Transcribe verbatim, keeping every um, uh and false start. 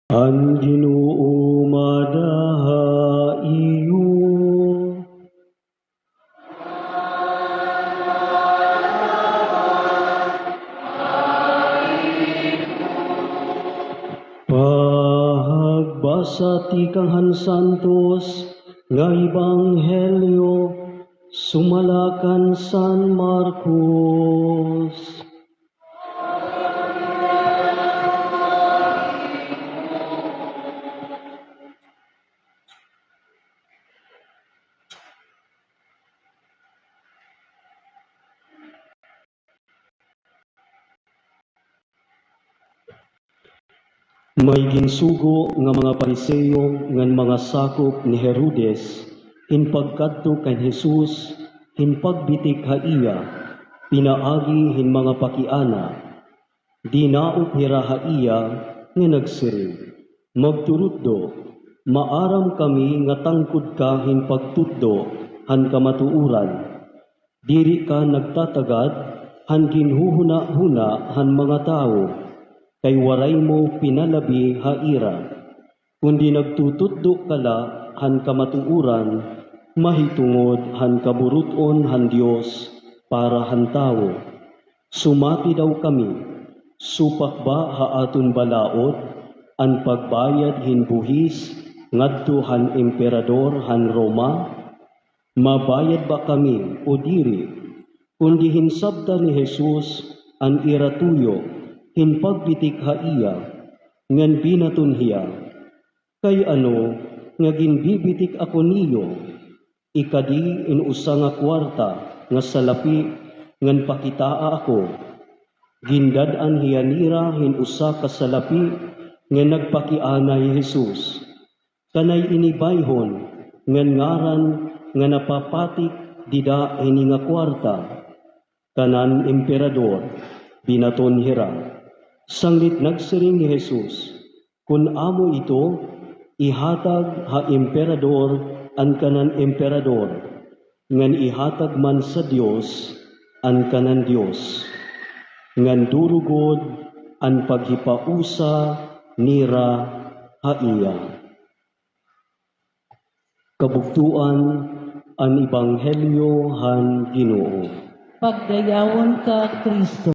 An Ginoo mada ha iyo. Pagbasa tikang han Santos nga Ebanghelyo sumala kan San Marcos. May ginsugo nga mga Fariseo ngan mga sakop ni Herodes hin pagkadto kan Jesus hin pagbitik ha iya pinaagi hin mga pakiana. Dinaop hira ha iya nga nagsiring, "Magturutdo, maaram kami nga tangkod ka hin pagtutdo han kamatuoran. Diri ka nagtatagad han ginhuhunahuna han mga tawo, kay waray mo pinalabi ha ira, kundi nagtututdo ka la han kamatuoran mahitungod han kaburut-on han Dios para han tawo. Sumati daw kami, supak ba ha aton balaod an pagbayad hin buhis ngadto han emperador han Roma? Mabayad ba kami o diri?" Kundi hinsabtan ni Jesus an ira tuyo hin pagbitik ha iya, ngan binaton hiya, "Kay ano nga ginbibitik ako niyo? Ikadi in usa nga kuwarta nga salapi ngan pakitaa ako." Gindad-an hiya nira hin usa ka salapi ngan nagpakiana hi Jesus, "Kanay ini bayhon ngan ngaran nga napapatik dida hini nga kuwarta." Kanan emperador, binaton hira. Sanglit nagsiring hi Jesus, "Kun amo ito, ihatag ha emperador an kanan emperador, ngan ihatag man sa Dios an kanan Dios." Ngan duro gud an paghipausa nira ha iya. Kabugtoan, an Ebanghelyo han Ginoo. Pagdayawon ka, Kristo.